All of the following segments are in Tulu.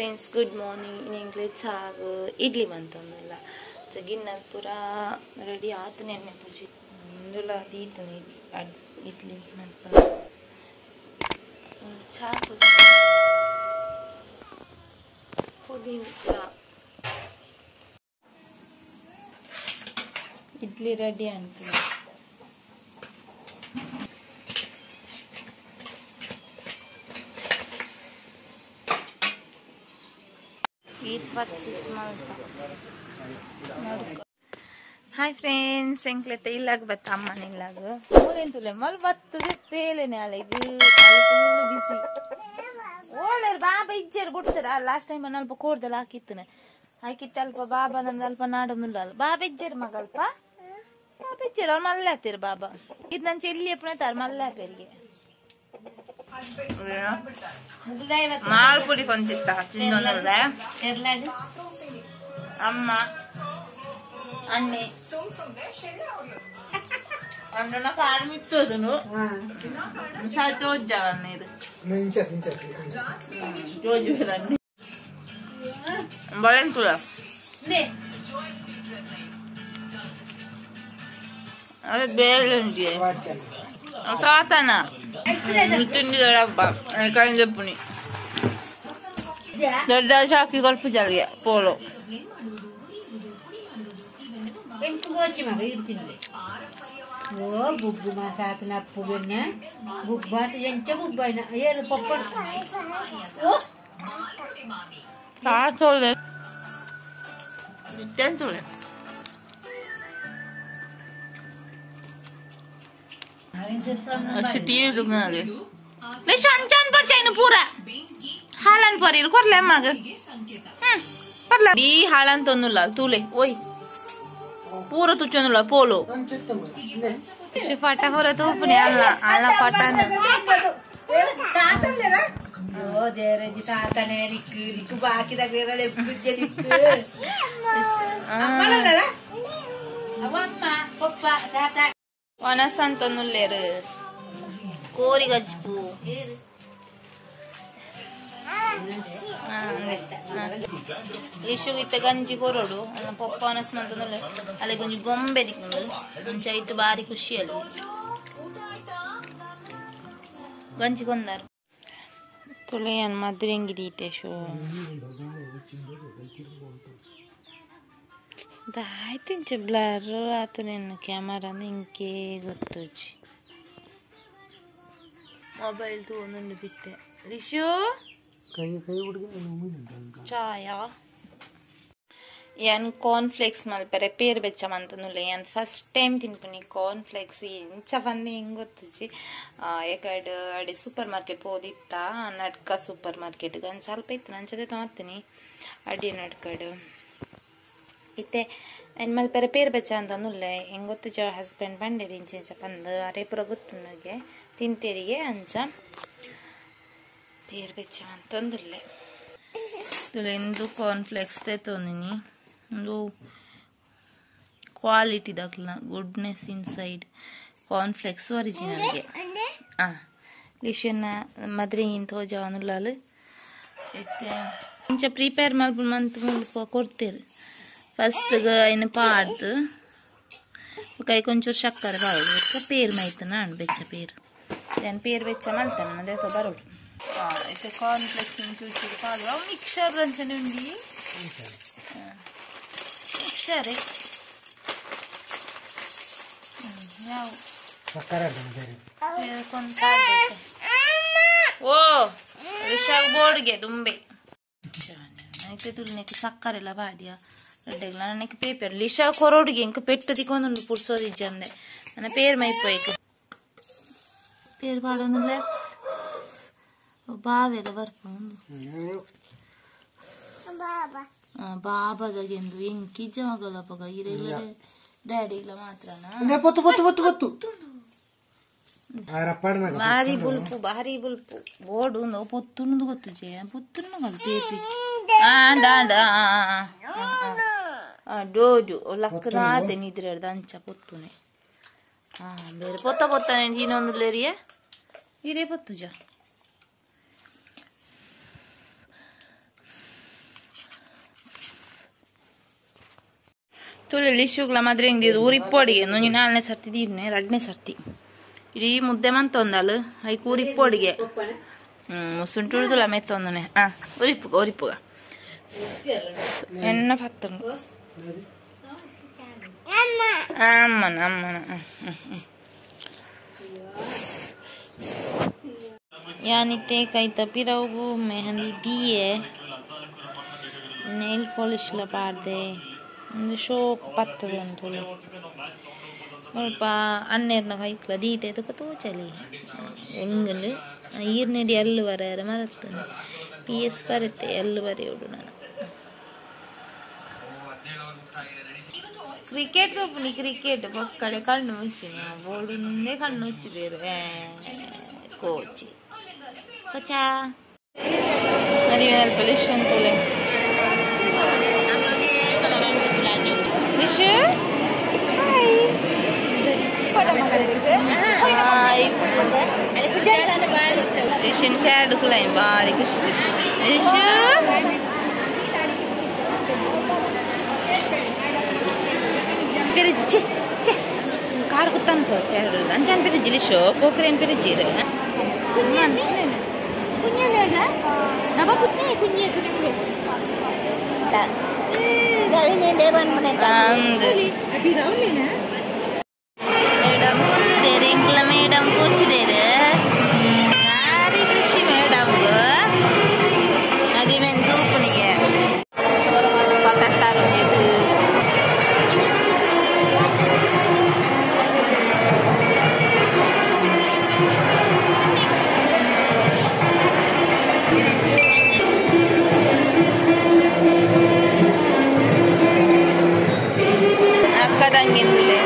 Friends, good morning. In English ಚಾಗ್ idli ಮಂತೊಂದುಲ್ಲ. ಗಿನ್ನಲ್ ಪೂರ ರೆಡಿ ಆತು ನೆನ್ನೆ ಪೂಜೆ ಇಂದುಲ ದೀತನೆ ಇಡ್ಲಿ ಮನ್ಪುನ ಚಾ ಪುದೀನ ಚಾ ಇಡ್ಲಿ ರೆಡಿ ಅಂತ. ಹಾಯ್ ಫ್ರೆಂಡ್ಸ್, ಎಂಕ್ಲೆತ್ತ ಇಲ್ಲಾಗ ಬತ್ತ ಅಮ್ಮನ ಇಲ್ಲಾಗ ಮೂಲೆಂತುಲೆ ಮಲ್ ಬತ್ತದೆ ಪೇಲೆನೆ ಅಲೆಗ್ ಫುಲ್ ಬಿಸಿ ಓಲೇರು ಬಾಬಾ ಇಜ್ಜೇರು ಬಿಡ್ತಾರ. ಲಾಸ್ಟ್ ಟೈಮ್ ಅಲ್ಪ ಕೋಡ್ದಲ್ಲ ಹಾಕಿತ್ತನೆ ಹಾಕಿತ್ತ ಅಲ್ಪ ಬಾಬಾ ನಂದು ಅಲ್ಪ ನಾಡೊಂದುಲ್ಲ ಬಾಬಾ ಇಜ್ಜೇರು ಮಗ ಅಲ್ಪ ಬಾಬಾ ಇಜ್ಜೇರು ಅವ್ರು ಮಲ್ಲೆ ಹಾಕ್ತೀರಿ ಬಾಬಾ ಇದು ನಂಚೆ ಇಲ್ಲಿ ಎಪ್ಪನೇ ತಾರು ಮಲ್ಲೆ ಹಾಪೇರಿಗೆ ಮಾಲ್ಪುಡಿ ಕೊಂಚಿತ್ತ ತಿನ್ನೋನಲ್ಲ ಅಮ್ಮ ಅಣ್ಣೆ ಅಣ್ಣನ ಕಾರ್ ಮಿತ್ತೋದನು ತೋಜಾವನ್ನ ಇದು ಬಳೆಂತುಲ ಅದೇ ಬೇಳೆ ತಾತನ ತಿಂಡಿದಪ್ಪ ಕಂಜಪ್ಪುನಿ ದೊಡ್ಡ ಸಾಕಿ ಕೊಲ್ಪ ಜಾಲಿಗೆ ಪೋಲೋ ಓ ಬುಗ್ಗು ಮಾತಾತನ ಅಪ್ಪುಗನ್ನ ಬುಬ್ಬಾತ ಎಂಚ ಬುಬ್ಬಾಯ್ನ ಏನು ಪಪ್ಪ ತಾತೋಲೆ ಎಂತುಲೆ ಪೂರ ಹಾಲನ್ ಪರೀರ್ ಕೊರ್ಲೆ ಅಮ್ಮಗ ಕೊರ್ಲೆ ಈ ಹಾಲನ್ ತೊಂದುಲ್ಲ ತೂಲೆ ಓಯ್ ಪೂರ ತುಚ್ಚೊಂದುಲ್ಲ ಪೋಲು ಫಟ ಪೂರ ತೂಪುನಿ ಅಲ್ಲ ಅಲ್ಲ ಪಟನ ಓ ದೇರಜಿ ತಾತನೆ ನಿಕ್ಕು ನಿಕ್ಕು ಬಾಕಿ ಅವಮ್ಮ ಪಪ್ಪ ತಾತ ವನಸಂತೊಂದುಲ್ಲೇರು ಕೋರಿ ಗಜ್ಪು ಲಿಶುಗಿತ್ತ ಗಂಜಿ ಕೊರಡು ಅಲ್ಲ ಪಪ್ಪ ವನಸ್ ಮಂತೊಂದುಲ್ಲೆ ಅಲ್ಲಿ ಕೊಂಚ ಗೊಂಬೆ ದಿಕ್ಕು ಅಂಚ ಇತ್ತು ಬಾರಿ ಖುಷಿಯಲ್ಲಿ ಗಂಜಿ ಕೊಂದಾರು ತುಳೆಯನ್ ಮದ್ರೆಂಗಿ ದೀತೆ ಶೋ ದಾಯ್ತಿಂಚ ಬ್ಲರ್ ಆತನೇನು ಕ್ಯಾಮರಾ ಇಂಕೆ ಗೊತ್ತುಜಿ ಮೊಬೈಲ್ ತಗೊಂಡು ಬಿಟ್ಟೆ. ಲಿಶು ಚಾಯಾ ಯಾನ್ ಕಾರ್ನ್ಫ್ಲೇಕ್ಸ್ ಮಲ್ಪರೆ ಪೇರ್ ಬೆಚ್ಚ ಮಂತನುಲ್ಲ. ಯಾನ್ ಫಸ್ಟ್ ಟೈಮ್ ತಿನ್ಪುನಿ ಕಾರ್ನ್ಫ್ಲೇಕ್ಸ್ ಇಂಚ ಬಂದು ಹೆಂಗೆ ಗೊತ್ತುಜಿ. ಯಾಕಡೆ ಅಡೆ ಸೂಪರ್ ಮಾರ್ಕೆಟ್ ಪೋದಿತ್ತ ನಡ್ಕ ಸೂಪರ್ ಮಾರ್ಕೆಟ್ಗೆ ಒಂದು ಸ್ವಲ್ಪ ಇತ್ತು ನಂಚದೆ ತೊಗೊತೀನಿ ಅಡಿ ನಡ್ಕಡು ಇತ್ತೆ ಏನು ಮಲ್ಪರೆ ಪೇರ್ ಬೆಚ್ಚ ಅಂತನುಲ್ಲೆ ಹೆಂಗೆ ಗೊತ್ತುಜ. ಹಸ್ಬೆಂಡ್ ಬಂಡೇರಿ ಇಂಚ ಇಂಚ ಬಂದು ಅರೆ ಪೂರ ಗೊತ್ತುನಗೆ ತಿಂತೇರಿಗೆ ಅಂಚ ಪೇರ್ ಬೆಚ್ಚ ಅಂತಂದುಲ್ಲೆ. ಎಂದು ಕಾರ್ನ್ಫ್ಲೇಕ್ಸ್ ತೇತೊಂದಿನಿ ಒಂದು ಕ್ವಾಲಿಟಿ ದಾಖಲ ಗುಡ್ನೆಸ್ ಇನ್ಸೈಡ್ ಕಾರ್ನ್ಫ್ಲೇಕ್ಸ್ ಒರಿಜಿನಲ್ಗೆ. ಹಾಂ ಲಿಶನ್ನ ಮದ್ರಿಂಗಿಂತ ಹೋಜಾವನುಲ್ಲಾಲು ಇತ್ತೆ ಇಂಚ ಪ್ರಿಪೇರ್ ಮಲ್ಪು ಮಂತ್ ಮುಲ್ಪ ಕೊಡ್ತೀರಿ. ಫಸ್ಟ್ ಐನ ಪಾಡ್ದು ಕೈ ಕೊಂಚೂರು ಸಕ್ಕರೆ ಬಾಳು ಪೇರು ಮೈತನ ಅಣ್ಣ ಬೆಚ್ಚ ಪೇರು ನಾನು ಪೇರು ಬೆಚ್ಚ ಮಲ್ತಾನ ಅದೇ ಬರೋಡು. ಇತ್ತೆ ಕಾರ್ನ್ಫ್ಲೇಕ್ಸ್ ಚೂಚೂರು ಪಾಡು ಅವು ಮಿಕ್ಸರ್ ಅಂಚನೆ ಉಂಡಿ ಮಿಕ್ಸರೇ ಯಾವ ಓ ರಿಷಾಗ್ ಬೋರ್ಡ್ಗೆ ದುಂಬೆ అయితే ತುಲ್ನೆಕ್ ಸಕ್ಕರೆಲ್ಲ ಬಾಡಿಯ ರೆಡ್ಡೆಗ್ಲ ನನಗೆ ಪೇಪರ್ ಲಿಶಾ ಕೊರೋಡ್ಗೆ ಇಂಕ ಪೆಟ್ಟು ತಿಕ್ಕೊಂದುಂಡು ಪುರ್ಸೋದಿಜ್ಜಂದೆ ನನ್ನ ಪೇರ್ ಮೈಪೋಯ್ಕ ಪೇರ್ ಪಾಡೊಂದುಲ್ಲೆ ಬಾವೆಲ್ಲ ಬರ್ಪುಂಡು ಬಾಬಾದಾಗೆಂದು ಎಂಕಿಜ್ಜ ಮಗಲಪಗ ಇರೆಲ್ಲ ಡ್ಯಾಡಿಗ್ಲ ಮಾತ್ರನಾ ಪೊತ್ತು ಪೊತ್ತು ಪೊತ್ತು ಪೊತ್ತು ಭಾರಿ ಬುಲ್ಪು ಭಾರಿ ಬುಲ್ಪು ಬೋರ್ಡು ಉಂದು ಪೊತ್ತುಂದು ಗೊತ್ತುಜೆ ಪೊತ್ತುನು ಮಗಲ್ ಪೇಪಿ ಆಂಡ ಆಂಡ ಡೋಜು ಲಕ್ಕನಾತೆ ನಿದ್ರೆ ಅಂಚ ಪೊತ್ತುನೆ. ಬೇರೆ ಪೊತ್ತ ಪೊತ್ತನೆ ಇನ್ನೊಂದು ಲೇರಿಯೇ ಇರೇ ಪೊತ್ತುಜ. ತುಳು ಲಿಶುಗ್ಲ ಮದ್ರೆ ಹಿಂಗೆ ಊರಿಪ್ಪೋಡಿಗೆ ನುಂಜಿ ನಾಲ್ನೇ ಸರ್ತಿ ದೀರ್ನೆ ರಡ್ನೇ ಸರ್ತಿ ಇಡೀ ಮುದ್ದೆ ಮಂತೊಂದಲ್ ಐಕ್ ಊರಿಪ್ಪೋಡಿಗೆ ಮುಸುಂಟುಡುದುಲ ಮೆತ್ತೊಂದನೆ ಆ ಉರಿಪ್ಪುಗ ಉರಿಪ್ಪುಗ ಎಣ್ಣ ಪತ್ತಂಗು ಅಮ್ಮನ ಅಮ್ಮನ ಯಾನಿತ್ತೆ ಕೈತ ಪಿರವುಗು ಮೆಹಂದಿ ದಿಯೆ ನೇಲ್ ಪಾಲಿಶ್ ಲ ಪಾಡ್ದೆ ಒಂದು ಶೋಕ್ ಪತ್ತದ ಅಂತುಲು ಸ್ವಲ್ಪ ಅನ್ನೇರ್ನ ಕೈಕ್ಲ ದೀತೆ ತುಕ ತೋಚಲಿ ಒಂಗಲು ಈರ್ನೆಡಿ ಅಲ್ಲು ಬರ ಮರತ್ತನು ಪಿ ಎಸ್ ಬರುತ್ತೆ ಅಲ್ಲು ಬರೆಯೋಡು ನಾನು ಕ್ರಿಕೆಟ್ ಒಪ್ಪನಿ ಕ್ರಿಕೆಟ್ ಪಕ್ಕಡೆ ಕಣ್ಣು ಮುಚ್ಚಿನ ಬೋರ್ಡುಂದೇ ಕಣ್ಣು ಮುಚ್ಚಿದೇರು ಕೋಚಿ ಕೋಚಾ ಮದುವೆ ಪೊಲ್ಯೂಷನ್ ತೋಲೆ ವಿಶು ಹಾಯ್ ವಿಶುನ್ ಚಾಡ್ ಕುಲೈ ಬಾರಿ ಖುಷಿ ಖುಷಿ ವಿಶು ಪೆರಿಜಿ ಛೆ ಛೆ car ಕುತ್ತಾನು Chad ಅಂಚಾನ್ perigee ಲಿಶು ಪೋಕ್ರೇನ್ ಪೆರಿಜಿರು madam ಕುಲ್ಲುದೇರು ಎಂಕ್ಲ madam ಕೂಚಿದೇರು ಭಾರಿ ಖುಷಿ ಮೇಡಮ್ಗೂ ಅದಿಮೆನ್ ತೂಪುನಿಗೆ ಪಕತ್ತಾರು ಎದುರು ಅಕ್ಕದಂಗಿಂದುಲೆ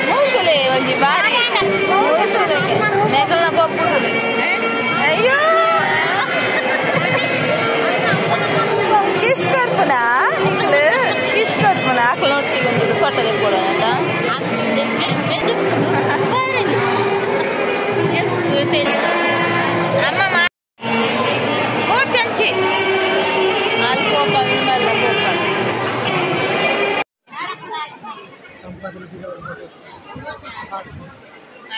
ಮೂಗುಲೆ ಒಂಜಿ ಬಾರಿ ಮೇಕಲ್ನ ಕೊಪ್ಪುದುಲೆ ಅಯ್ಯೋ ಕಿಶ್ ಕರ್ಪುನ ನಿಕ್ಲು ಕಿಶ್ ಕರ್ಪುನ ಆಕಲ ಒಟ್ಟಿಗೆ ಒಂದು ಫೋಟೋ ತೆಕ್ಕೊಡೋಣ ಅಮ್ಮ ಚಂಚಿ ಅಲ್ಲಿ ಕೋಪ ಮಲ್ಲ ಕೋಪ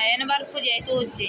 ಏನು ಬರ್ಪುಜಿ ಆಯ್ತು ಉಜ್ಜಿ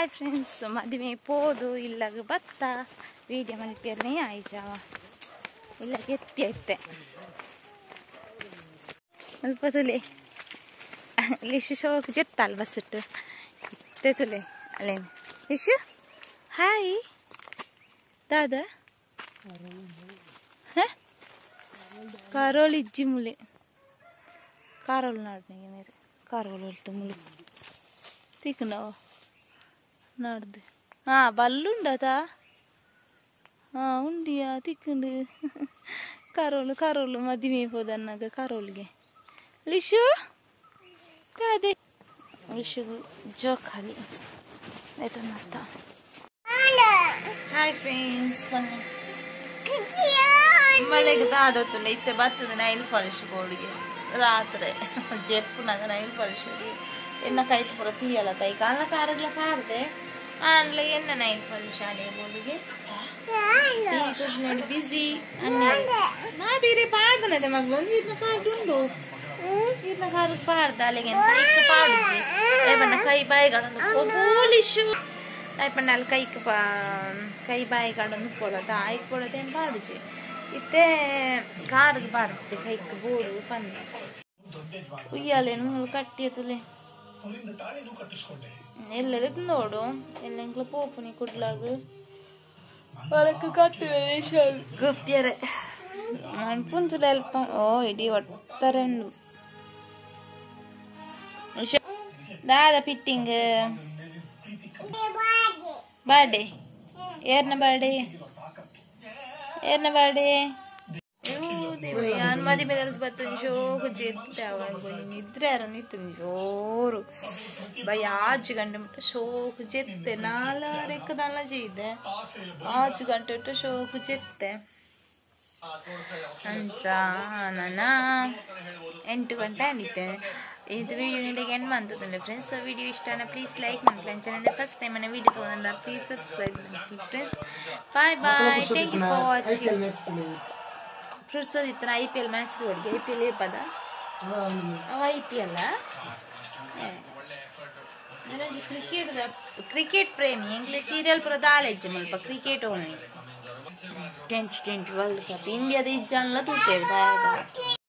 ಹಾಯ್ ಫ್ರೆಂಡ್ಸ್ ಮದುವೆ ಪೋದು ಇಲ್ಲಾಗ ಬತ್ತ ವೀಡಿಯೋ ಮಲ್ಪಿಯಲ್ಲೇ ಆಯ್ಜಾವ ಇಲ್ಲ ಎತ್ತಿ ಐತೆ ಅಲ್ಪ ತುಲೆ ಲಿಶು ಶೋಕ್ ಜೆತ್ತಲ್ ಬಸ್ ಇಟ್ಟು ಇತ್ತೆ ತುಲೆ ಅಲ್ಲೇನು ಲಿಶು ಹಾಯ್ ದಾದಾ ಕಾರೋಲ್ ಇಜ್ಜಿ ಮುಲೆ ಕಾರೋಲ್ ನಾಡ್ನಿಗೆ ಮೇರೆ ಕಾರೋಲ್ ಹೊಲ್ತು ಮುಲು ತಿಕ್ಕನವ ನಾಡ್ದು ಹಾಂ ಬಲ್ಲುಂಡತಾ ಹಾಂ ಉಂಡಿಯಾ ತಿಕ್ಕಂಡು ಕರೋಲು ಕರೋಲು ಮದುವೆ ಹೋದನ್ನಾಗ ಕರೋಲ್ಗೆ ಲಿಶು ಅದೇ ಲಿಶು ಜೋಕಾಲಿ ಆಯ್ತು. ಹಾಯ್ ಫ್ರೆಂಡ್ಸ್ ಬನ್ನಿ ಮಲೆಗೆ ದಾದೊತ್ತುಂಡ ಇತ್ತೆ ಬರ್ತದೆ ನೈಲ್ ಪಾಲಿಶ್ ಬೋರ್ಡ್ಗೆ ರಾತ್ರಿ ಜೆಪ್ಪುನಾಗ ನೈಲ್ ಪಾಲಿಶ್ ಎನ್ನ ಕೈಟ್ ಪೂರ ತೀಯಲ್ಲ ತೈ ಕಾಲ ಕಾರಗ್ಲ ಪಾಡ್ದೆ ಆನ್ಲ ಎನ್ನ ನೈಲ್ ಪಾಲಿಶ್ ಆನೆ ಬೋರ್ಡ್ಗೆ ಬಿಸಿ ನಾದಿರಿ ಪಾಡ್ದನದೆ ಮಗ್ಲು ಒಂದು ಇರ್ನ ಕಾರ್ಡ್ ಉಂಡು ಇರ್ನ ಕಾರ್ ಪಾಡ್ದ ಅಲ್ಲಿಗೆ ಕೈಕ್ ಪಾಡುಜಿ ಏಪಣ್ಣ ಕೈ ಬಾಯಿಗಳೊಂದು ಪೋಲಿಶು ಐಪಣ್ಣ ಅಲ್ಲಿ ಕೈಕ್ ಪಾ ಕೈ ಬಾಯಿಗಳೊಂದು ಪೋಲದ ಆಯ್ಕ್ ಪೋಲದ ಪಾಡುಜಿ ಇತ್ತೆ ಕಾರ್ಗೆ ಪಾಡುತ್ತೆ ಕೈಕ್ ಬೋಡು ಪಂದ ಉಯ್ಯಾಲೇನು ಕಟ್ಟಿಯ ತುಲೆ ಎಲ್ಲದ ನೋಡು ಎಲ್ಲ ಪೋಪುನಿ ಕುಡ್ಲಾಗ ಹೊರಕ್ಕೆ ಕಟ್ಟುವೆ ಗುಪ್ಪಿಯರೆ ಮನ್ಪುಂತುಲೆ ಅಲ್ಪ ಓ ಇಡೀ ಒತ್ತಾರೆ ಉಂಡು ದಾದ ಫಿಟ್ಟಿಂಗ್ ಬರ್ಡೇ ಏರ್ನ ಬರ್ಡೇ ಏರ್ನ ಬರ್ಡೇ ಯಾನ್ ಮದಿ ಮೇಲೆ ಬತ್ತು ಶೋಕು ಜೆತ್ತ ನಿದ್ರೆ ಯಾರು ನಿತ್ತು ಜೋರು ಬೈ ಆಜು ಗಂಟೆ ಮುಟ್ಟ ಶೋಕು ಜೆತ್ತೆ ನಾಲ್ಕು ಜೀದೆ ಆಜು ಗಂಟೆ ಬಿಟ್ಟು ಶೋಕು ಜೆತ್ತೆ ಅಂಚ ನನ್ನ 8 ಗಂಟೆ ಆಗಿತ್ತೆ. ಇದು ವಿಡಿಯೋ ನಿಮಗೆ ಎಂಡ್ ಮಾಡ್ತದೆ ಫ್ರೆಂಡ್ಸ್. ವಿಡಿಯೋ ಇಷ್ಟನ ಪ್ಲೀಸ್ ಲೈಕ್ ಮಾಡಿ friends. Channel first time ಅನ್ನ ವಿಡಿಯೋ ತಗೊಂಡ್ರೆ ಪ್ಲೀಸ್ ಸಬ್ಸ್ಕ್ರೈಬ್ ಮಾಡಿ friends. Bye bye, thank you for watching. Fruits ಇತ್ತು IPL match ಅಡುಗೆ IPL ಏಪದ ಅವ IPL cricket cricket ಪ್ರೇಮಿ ಎಂಗ್ಲಿ ಸೀರಿಯಲ್ ಪೂರ ದಾಲೆಜ್ಜಿ ಮುಲ್ಪ ಕ್ರಿಕೆಟ್ ಓಣಿ 2020 ವರ್ಲ್ಡ್ ಕಪ್ ಇಂಡಿಯಾದ ಇಜ್ಜಾನ್ಲ ತೂತೇವೆ.